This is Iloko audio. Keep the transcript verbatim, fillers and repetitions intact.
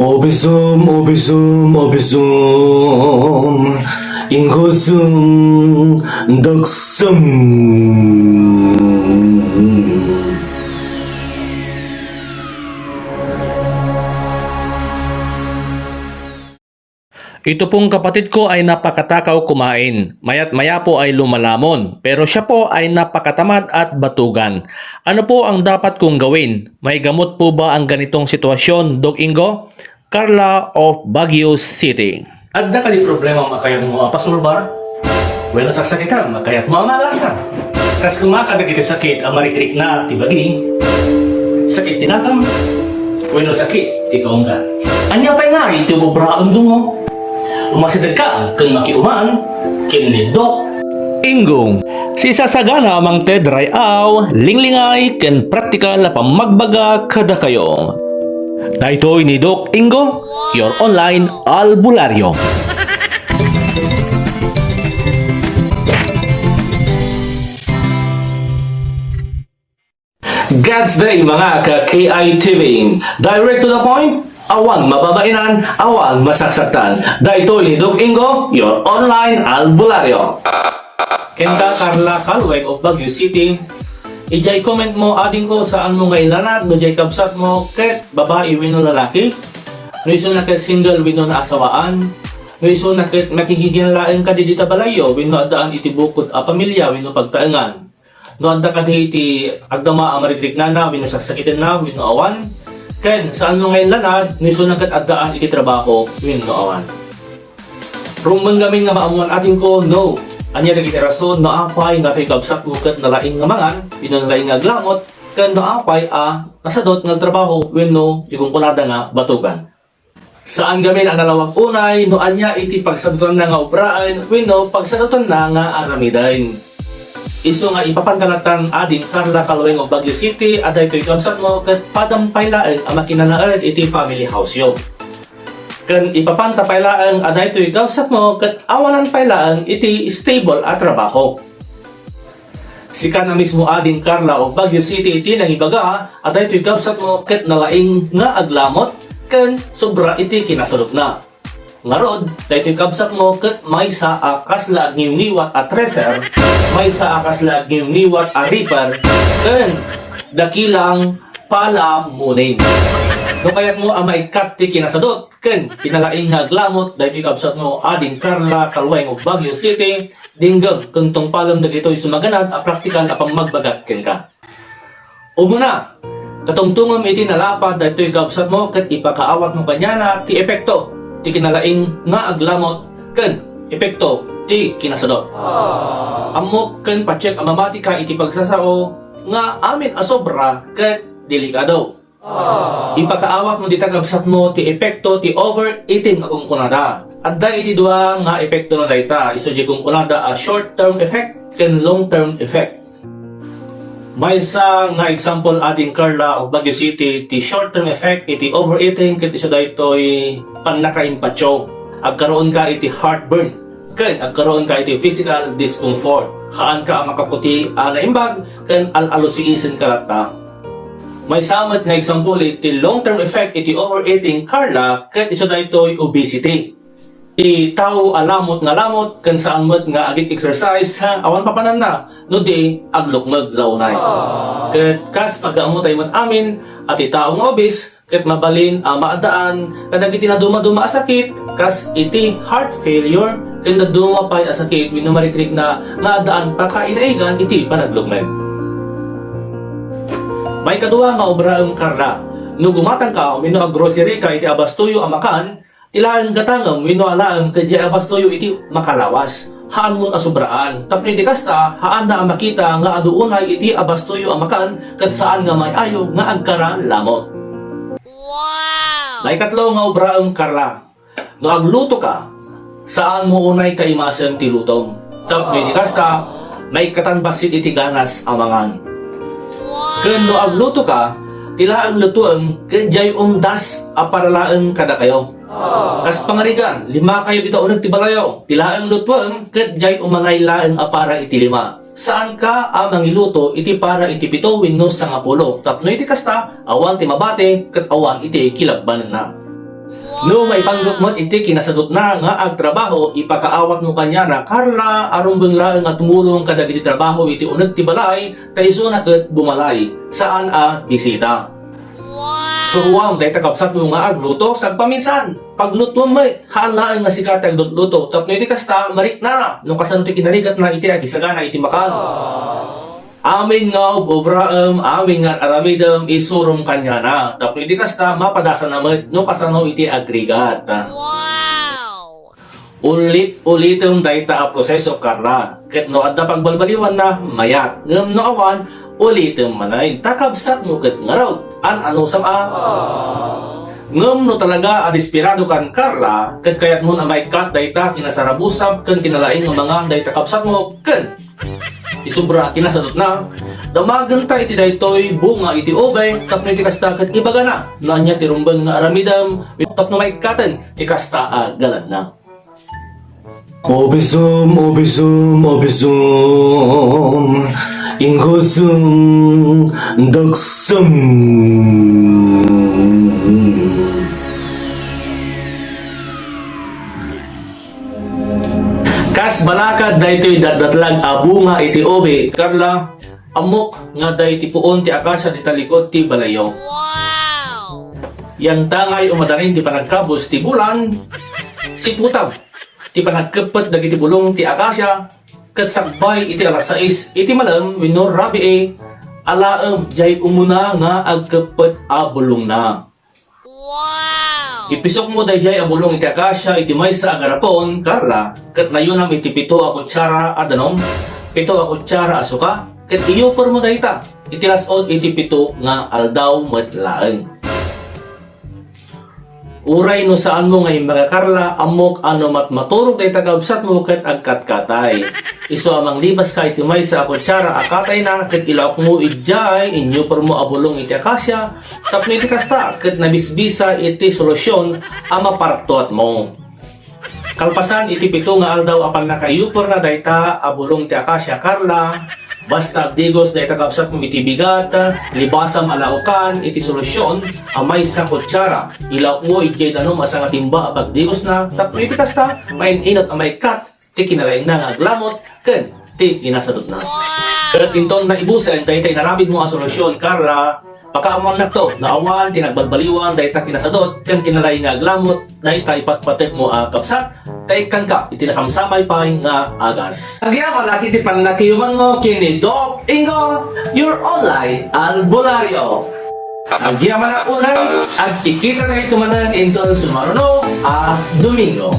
Obisum, obisum, obisum. Inggusum, daksum. Ito pong kapatid ko ay napakatakaw kumain. Maya't maya po ay lumalamon. Pero siya po ay napakatamad at batugan. Ano po ang dapat kong gawin? May gamot po ba ang ganitong sitwasyon, Doc Ingo? Carla of Baguio City. Adda kadi problema a kayatmo a pasolbar? Wenno saksakitam a kayatmo a maagasar? Kas koma kadagiti sakit a marikrikna ti bagi, sakit ti nakam, wenno sakit ti kaunggan. Ania pay ngay ti ubraem, Doc Ingo? Umasidegka ken makiuman ken ni Doc Ingo. Sisasagana a mangted ray-aw, linglingay, ken praktikal a pammagbaga kadakayo. Daytoy ni Doc Ingo, your online albularyo. God's Day, mga ka-K I T V. Direct to the point, awan mababainan, awan masaksaktan. Daytoy ni Doc Ingo, your online albularyo. Kenka, Carla Calweng of Baguio City, idiay comment mo, adingko, saanmo nga ilanad no diay kabsatmo ket babai wenno lalaki? No isuna ket single wenno naasawaan? No isuna ket makigigian laeng kadi dita balayyo wenno addaan iti bukod a pamilia wenno pagtaengan? No adda kadi iti agdama a marikriknana wenno saksakitenna wenno awan? Ken saanmo nga ilanad no isuna ket addaan iti trabaho wenno awan? Rumbeng ngamin nga maammoan, adingko, no ania dagiti rason no apay nga daytoy kabsatmo ket nalaing nga mangan wenno nalaing nga aglamot, ken no apay a nasadot nga agtrabaho wenno ti kunkunada nga batugan. Saan ngamin a nalawag unay no ania iti pagsadutanna nga obraen wenno pagsadutanna nga aramiden. Isu nga ipapanta latta, ading Carla Calweng of Baguio City, a daytoy kabsatmo ket padam pay laeng a makinanaed iti family house-yo. Ken ipapanta pay laeng a daytoy kabsatmo ket awanan pay laeng iti stable a trabaho. Sika a mismo, ading Carla of Baguio City, ti nangibaga a daytoy kabsatmo ket nalaing nga aglamot ken sobra iti kinasadutna. Ngarud, daytoy kabsatmo ket maysa a kasla agngiwngiwat a thresher, maysa a kasla agngiwngiwat a ripper, ken dakilang palamunin. No kayatmo a maikkat ti kinasadut ken ti nalaing nga aglamot daytoy kabsatmo, ading Carla Calweng of Baguio City, dinggem ken tungpalem dagitoy sumaganad a praktikal a pammagbagak kenka. Umuna, tatungtongem iti nalapad daytoy kabsatmo ket ipakaawatmo kaniana ti epekto ti kinalaing nga aglamot ken epekto ti kinasadut. Ammok ken patien a mamatika iti pagsasao nga amin a sobra ket delikado. Ipakaawatmo dita kabsatmo ti epekto ti overeating a kunkunada. Adda iti dua nga epekto na dayta, isu diay kunkunada a short-term effect ken long-term effect. Maysa nga example, ading Carla of Baguio City, ti short-term effect iti overeating ket isu daytoy pannakaimpatio. Agkaroonka iti heartburn ken agkaroonka iti physical discomfort. Haanka a makaputi a naimbag ken al-alusiisenka latta. Maysa met nga example iti long-term effect iti overeating, Carla, ket isu daytoy obesity. Ti tao a lamot nga lamot ken saan met nga agik-exercise, ha, awan papananna no di aglukmeg la unay. Ket kas pag-ammotay met amin a ti tao nga obese ket mabalin a maaddaan kadagiti nadumaduma a sakit, kas iti heart failure ken dadduma pay a sakit wenno marikrikna nga addaan pakainaigan iti panaglukmeg. Maikadua nga obraem, Carla, no gumatangka wenno aggroceryka iti abastoyo a makan, ti laeng gatangem wenno alaem ket diay abastoyo iti makalawas. Haanmon a sobraan. Tapno iti kasta, haanna a makita nga adu unay iti abastoyo a makan ket saan nga may-ayo nga agkaralamot. Wow! Maikatlo nga obraem, Carla, no aglutoka, saanmo unay kaimasen ti lutom. Tapno iti kasta, maikkatan bassit iti ganas a mangan. Ken no aglutoka, ti laeng lutoem ket diay umdas a para laeng kadakayo. Kas pangarigan, limakayo dita uneg ti balayo. Ti laeng lutoem ket diay umanay laeng a para iti lima. Saanka a mangiluto iti para iti pito wenno sangapulo, tapno iti kasta, awan ti mabati ket awan iti kilagbanenna. No maipanggep met iti kinasadutna nga agtrabaho, ipakaawatmo kaniana, Carla, a rumbeng laeng a tumulong kadagiti trabaho iti uneg ti balay, ta isuna ket bumalay, saan a bisita. Suruam dayta kabsatmo nga agluto sagpaminsan. Paglutuam met, haan laeng nga sika ti aglutluto, tapno iti kasta, marikna no kasano ti kinarigatna iti agisagana iti makan. Amin nga ob-obraem, amin nga aramidem, isurom kaniana. Tapno iti kasta, mapadasanna met no kasano iti agrigat. Wow! Ulit-ulitem dayta a proseso, Carla. Ket no adda pagbalbaliwanna, mayat. Ngem no awan, ulitem manen. Ta kabsatmo ket ngarud. An-anusam a. Ngem no talaga a desperadokan, Carla, ket kayatmon a maikkat dayta kinasarabusab ken kinalaing nga mangan dayta kabsatmo ken ti sobra a kinasadutna, damagenta iti daytoy bunga iti ube, tapno iti kasta ket ibagana no ania ti rumbeng nga aramidem tapno maikkaten ti kasta a galadna. Obisum, obisum, obisum, inggusum, dagsum. Kas balakad daytoy datdatlag a bunga iti ube, Carla, ammok nga adda iti puon ti akasia dita likod ti balayyo. Wow! Yantangay umadanin ti panagkabus ti bulan, siputam ti panagkeppet dagiti bulong ti akasia, ket sakbay iti alas sais iti malem wenno rabii, alaem diay umuna nga agkeppet a bulongna. Wow! Ipisokmo daydiay a bulong iti akasia iti maysa a garapon, Carla, ket nayonam iti pito a kutsara a danum, pito a kutsara a suka, ket iyupermo dayta iti las-od iti pito nga aldaw met laeng. Uray no saanmo nga imbaga, Carla, ammok a no matmaturog dayta kabsatmo ket agkatkatay. Isu a manglibaska iti maysa a kutsara a katayna ket ilaokmo idiay inyupermo a bulong iti akasia, tapno iti kasta ket nabisbisa iti solusion a mapartuatmo. Kalpasan iti pito nga aldaw a pannakaiyuperna dayta a bulong ti akasia, Carla, basta agdigos dayta kabsatmo iti bigat, libasam a laokan iti solusion a maysa kutsara. Ilaokmo idiay danum a sangatimba a pagdigosna, tapno iti kasta, main-inut a maikkat ti kinalaingna nga aglamut ken ti kinasadutna. Ket inton naibusen dayta inaramidmo a solusion, Carla, pakaammuannakto no awan ti nagbalbaliwan dayta kinasadut ken kinalaing nga aglamut dayta ipatpatekmo a kabsat, ta ikkanka iti nasamsamay pay nga agas. Agyamanak iti pannakiyumanmo ken ni Doc Ingo, your online albularyo. Agyamanak unay, agkikitatayo manen inton sumaruno a Domingo.